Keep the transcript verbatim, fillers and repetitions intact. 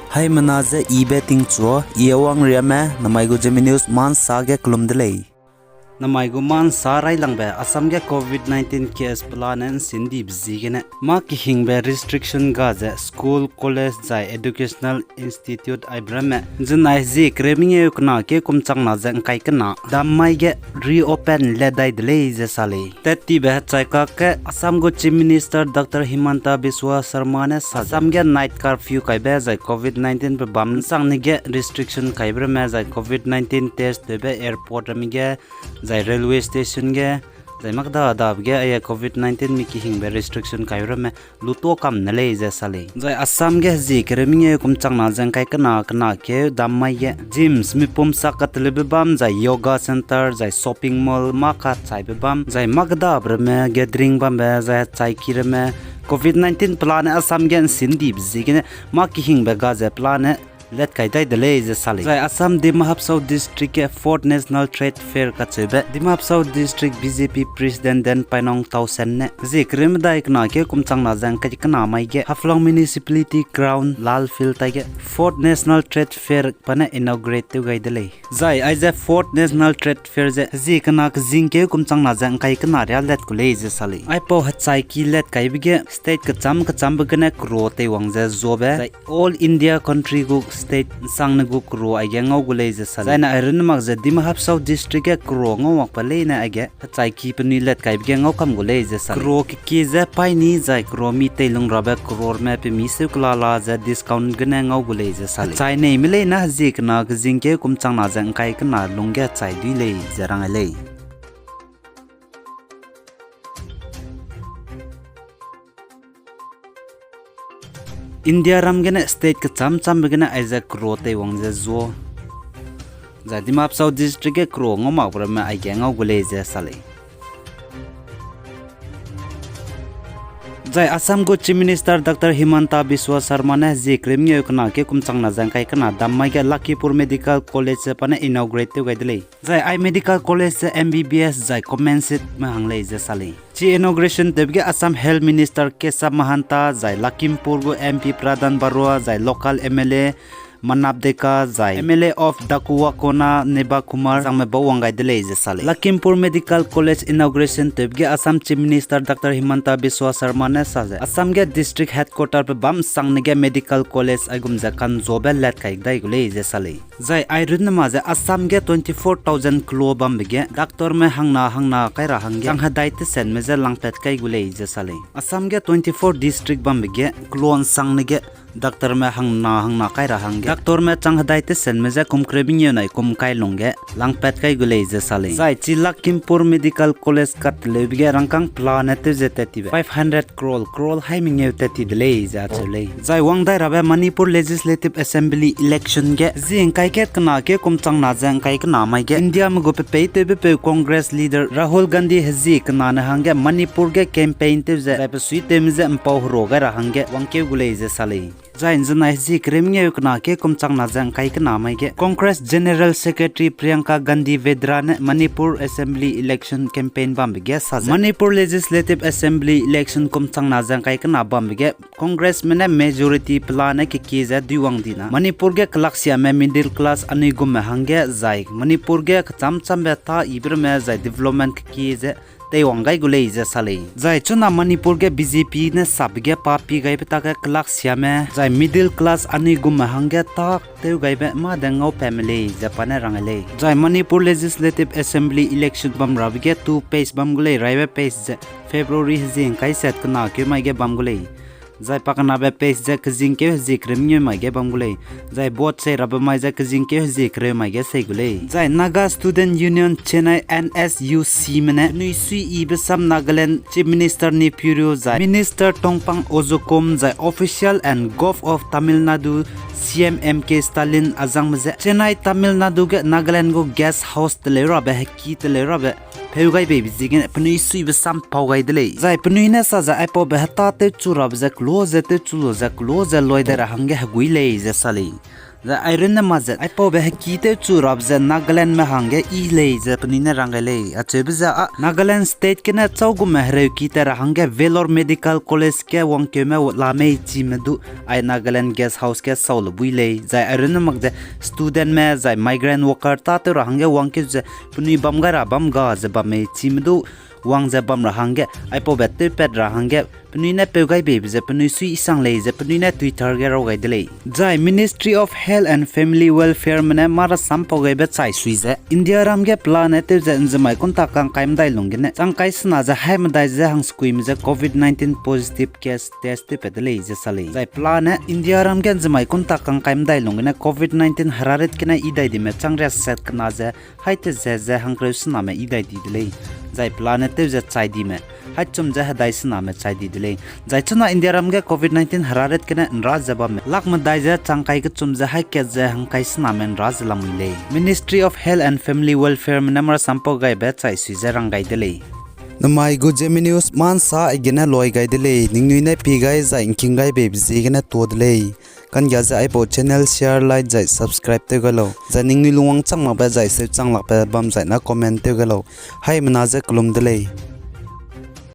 Haimena ze I Betingchua, I Awangriame, namai gu Zeme News ma nsa ge kelum de lei. Namai gu ma nsa railangbe, Assam ge covid nineteen case pelane nsindibe ziegene mâ kehingbe restriction ga ze school, college zai educational institute aibe ramme zenai zie kereu mengeu kena keu kum changna ze ngkai kena dam mai ge reopen le dai de lei ze sa lei. Tat tibe hechai kakge Assam gu Chief Minister Doctor Himanta Biswa Sarma ne sa ze, Assam ge night curfew kaibe zai covid nineteen pe bam nsangne ge restriction kaibe ramme zai covid nineteen test tewbe airport ramme ge, zai railway station ge, zai makda dabe ge aia covid nineteen mi kehingbe restriction kaibe ramme luto kam ne lei ze sa lei. Zai Assam ge hezie kereu mengeu kum changna ze ngkai kena kena keu dam mai ge gyms, mipum sak kateleube bam, zai yoga centre, zai shopping mall, mâ kachaibe bam, zai makdabe ramme gathering bambe, zai hechai ki ramme covid nineteen pelane Assam ge nsindibe ziegene mâ kehingbe ga ze pelane let kai dai de lei ze sa lei. Zai Assam Dima Hasao District ge Fourth National Trade Fair kacheube Dima Hasao District B J P President Den Painong Towson ne zie kereu medai kena keu kum changna ze ngkai kena mai ge Haflong Municipality Ground Lal Field taige Fourth National Trade Fair pa ne inaugurate tew gai de lei. Zai aize Fourth National Trade Fair ze hezie kena kezing keu kum changna ze ngkai kena ria let gu lei ze sa lei. Aipau hechai ki let kaibe ge state kecham kechambe gene kero teiwang ze zuabe zai All India country gu state nsangne gu kero aige ngau gu lei ze sa lei. Zaine airunne mak ze Dima Hasao District ge kero ngau makbe leine aige hechai ki penui let kaibe ge ngau kam gu lei ze sa lei. Kero kekie ze paîni zai kero mi teilung rabe kero ramme pemi seu kelala ze discount gene ngau gu lei ze sa lei. Hechai neime leine hezie kena kezing keu kum changna ze ngkai kena lungge hechai dui lei ze rang lei. India ram gene state kecham chambe gene aize kero teiwang ze zuâ. Zai Dima Hasao District ge kero ngau makbe ramme aige ngau gu lei ze sa lei. Zai Assam gu Chief Minister Doctor Himanta Biswa Sarma ne hezie kereu mengeu kena keu kum changna ze ngkai kena dam mai ge Lakhipur Medical College ze pa ne inaugurate tew gai de lei. Zai ai medical college ze M B B S zai commencement me hang lei ze sa lei. Chi inauguration tewbe ge Assam Health Minister Kesav Mahanta, zai Lakhimpur gu M P Pradhan Barua, zai local M L A Manab Deka, zai M L A of Dakuwakona Neba Kumar zangme bau wang gai de lei ze sa lei. Lakhimpur Medical College inauguration tewbe ge Assam Chief Minister Doctor Himanta Biswa Sarma ne sa ze, Assam ge district headquarter pe bam nsangne ge medical college aigum ze kanzuabe let kai dai gu lei ze sa lei. Zai airunne mak ze Assam ge twenty-four thousand kelo bambe ge doctorme hangna hangna kai ra hangge chang hedai tesenme je langpat kai gu lei ze sa lei. Assam ge twenty-four district bambe ge kelo nsangne ge doctorme hangna hangna kai ra hangge doctorme chang hedai tesenme je kum kereu mengeu nai kum kai lungge langpat kai gu lei ze sa lei. Zai chi Lakhimpur Medical College kateleube ge rangkâng pelane tew ze tat tibe five hundred crore, crore hai mengeu tat ti de lei ze acheu lei. Zai wang dai rabe Manipur Legislative Assembly election ge zie ngkai kat kena keu kum changna ze ngkai kena mai ge Indiame gu pepeitewbepeu Congress leader Rahul Gandhi hezie kena ne hangge Manipur ge campaign tew ze zai pe suitewme je mpau hero gai ra hangge wangkeu gu lei ze sa lei. Zai nzenai hezie kereu mengeu kena keu kum changna ze ngkai kena mai ge Congress General Secretary Priyanka Gandhi Vadra ne Manipur Assembly election campaign bambe ge sa ze, Manipur Legislative Assembly election kum changna ze ngkai kena bambe ge Congressme ne majority pelane kekie ze duiwang dina Manipur ge kelaksiame middle class anui gumme hangge zai Manipur ge kecham chambe tâ yibe ramme zai development kekie ze teiwang gai gu lei ze sa lei. Zai chuna Manipur ge B J P ne sabe ge pa pi gaibe tak ge kelaksiame zai middle class anui gumme hangge tâ tew gaibe mâ de ngau pat me lei ze pa ne rang lei. Zai Manipur Legislative Assembly election bam rabe ge two phase bam gu lei, raibe phase ze February hezie ngkai sat kena keu mai ge bam gu lei. Zai pakenabe phase ze kezing keu hezie kereu mengeu mai ge bam gu lei. Zai vote sei rabe mai ze kezing keu hezie kereu mai ge sei gu lei. Zai Naga Student Union Chennai, N S U Cme ne penui suiyibe sam Nagaland Chief Minister Neiphiu Rio zai Minister Tongpang Ozukom zai official and Govt of Tamil Nadu, C M M K Stalin azangme je Chennai, Tamil Nadu ge Nagaland gu guest house teleu rabe heki teleu rabe pheu gai beibe ziegene penui suibe sam pau gai de lei. Zai penui ne sa ze aipaube hetâ tewchu rabe ze kelo ze tewchu lu ze kelo ze loi dai ra hangge hegui lei ze sa lei. Zai airunne mak ze aipaube heki tewchu rabe ze Nagalandme hangge yi lei ze penui ne rang gai lei. Acheube ze â Nagaland State gene châu gume hereuki tat ra hangge Vellore Medical College ge wangkeume la mei chime du ai Nagaland Guest House ge sau le bui lei. Zai airunne mak ze studentme zai migrant worker tâtew ra hangge wangkeu ze penui bam gai ra bam ga ze bam mei chime du wang ze bam ra hangge aipaube tewpat ra hangge penui ne peu gai beibe ze penui sui isang lei ze penui ne Twitter ge raw gai de lei. Zai Ministry of Health and Family Welfareme ne mâ rasam pau gaibe chai sui ze Indiaram ge pelane tew ze ’nzemai kunta kangkai medai lung gene chang kai sena ze haî medai ze hangsekuime je Covid nineteen positive case test tewpat de lei ze sa lei. Zai pelane Indiaram ge ’nzemai kunta kangkai medai lung gene Covid nineteen herarit gene yi dai dime chang riaset kena ze haî teze ze hangkereu sename yi dai di de lei. Zai pelane tew ze chai dime haî chum ze hedai sename chai di de lei. Zai chuna Indiaram ge Covid nineteen herarit gene ’nra ze bamme lak medai ze chang kai kechum ze haî kat ze hangkai sename ’nra ze lamui lei. Ministry of Health and Family Welfareme ne mâ rasam pau gaibe chai sui ze rang gai de lei. Namai gu Zeme News mâ ’nsa aigene loi gai de lei, ningnui ne pie gai zai ’ngking gai beibe ziegene tuâ de lei. Kanggia ze aipau channel share, like zai subscribe tew gai lau. Zai ningnui lungwang chang lakbe zai seu chang lakbe bam zai na comment tew gai lau. Haimena ze kelum de lei.